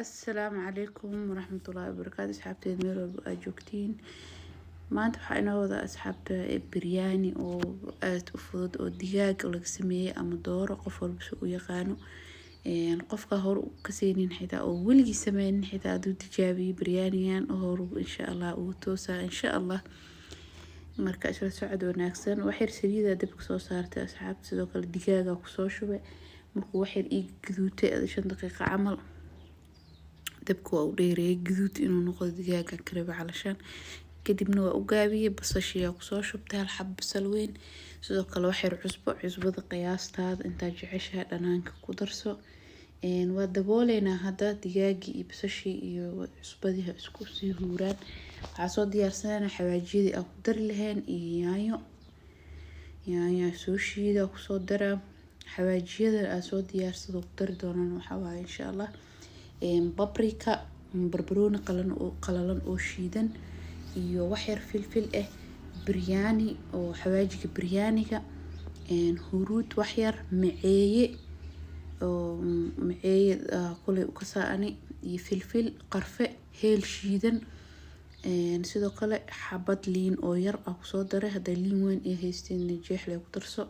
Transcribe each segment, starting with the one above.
Assalaamu calaykum waraxmatullaahi wabarakaatu. Asxaabteed meel walba aad joogtiin, maanta waxaa inoo wada, asxaabta, biryaani oo aada u fudud oo digaag laga sameeyey ama dooro, qof walba si u yaqaano. Qofka hore kaseynin xitaa oo weligii sameynin xitaa, hadduu tijaabiyo biryaanigan hor, insha Allah uu toosaa, insha Allah. Marka isla socod wanaagsan. Waxyar saliida dabka soo saartay, asxaabta. Sidoo kale digaaga kusoo shubay. Markuu waxyar ii gaduutay, 5 daqiiqo camal dabka waa u dheereeyay, gaduud inuu noqdo digaaga karaba calashaan. Kadibna waa u gaabiyey. Basashiyaa kusoo shubtay, hal xab basal weyn. Sidoo kale waxyar cusbo, cusbada qiyaastaada intaa jeceshahay dhanaanka ku darso. Waa dabooleynaa hadda digaagii iyo basashii iyo cusbadii ha isku sii huuraan. Waxaa soo diyaarsanayna xawaajiyadii aan ku dari lahayn iyo yaanyo. Yaanyo soo shiida kusoo daraa. Xawaajiyada aan soo diyaarsado ku dari doonaan waxaa waaye, insha Allah, paprika, barbarooni qalan oo qalalan oo shiidan, iyo waxyar filfil ah, biryaani oo xawaajiga biryaaniga, huruud waxyar, maceeye oo maceeye kuley ukasaani, iyo filfil, qarfe, heel shiidan. Sidoo kale xabad liin oo yar aa kusoo daray. Hadday liin weyn ay haysteen, jeexle ku darso.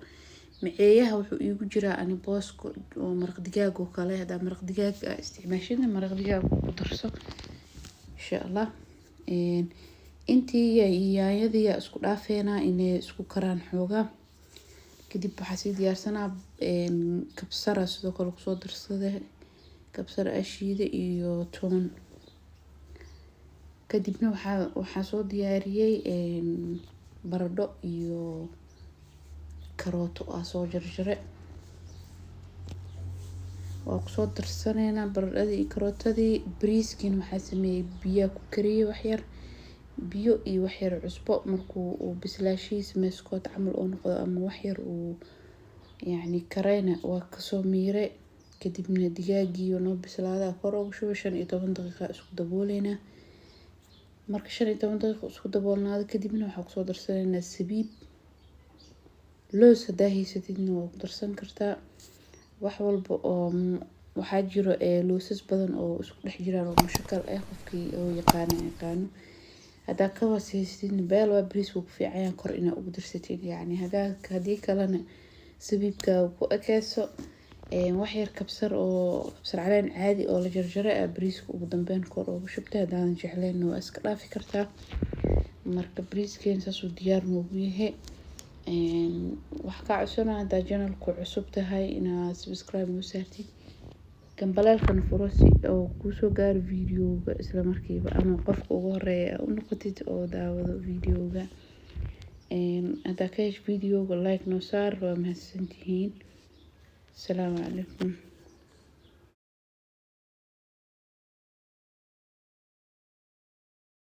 Maceeyaha wuxuu iigu jiraa ani booska oo maraq digaag oo kale. Haddaa maraq digaag aa isticmaashina, maraq digaag ku darso, insha Allah. Intii iyo yaanyadii aa isku dhaafeynaa inay isku karaan xoogaa. Kadib waxaa sii diyaarsanaa kabsara. Sidoo kale kusoo darsaday kabsar aa shiiday iyo toon. Kadibna waxaa soo diyaariyey baradho iyo karooto aa soo jarjare. Waa kusoo darsaneynaa baradhadii iyo karootadii. Bariiskiina waxaa sameeyey biyaa ku kariyey, waxyar biyo iyo waxyar cusbo. Markuu uu bislaashihiisa meeskood camal uu noqdo ama waxyar uu yacni karayna, waa kasoo miiray. Kadibna digaagii noo bislaada kor ugu shubay. 15 daqiiqa isku dabooleynaa. Marka 15 daqiiqo isku daboolnaado kadibna waxaa kusoo darsaneynaa sabiib. Loos hadaa haysatidna waa ku darsan kartaa. Wax walba oo waxaa jiro loosas badan oo isku dhex jiraan oo mushakal ah, qofkii oo yaqaano yaqaano. Hadaa kawas haysatidna beel waa bariis wuu ku fiican yahay kor inaa ugu darsatid yacni. Hadaa haddii kalena sabiibkaaga ku ekeyso. Wax yar kabsar oo kabsar caleen caadi oo la jarjaray aa bariiska ugu dambeyn kor ugu shubtay. Haddaadan jecleyn waa iska dhaafi kartaa. Marka bariiskeena saasuu diyaar noogu yahay. Wax kaa codsanaa, haddaa channelku cusub tahay, inaad subscribe noo saartid, gambaleelkana furo, si oo kuusoo gaaro videoga isla markiiba ama qofka ugu horeeya u noqotid oo daawado videoga. Haddaa ka hesho videoga, like noo saar. Waa mahadsantihiin. Asalaamu calaykum.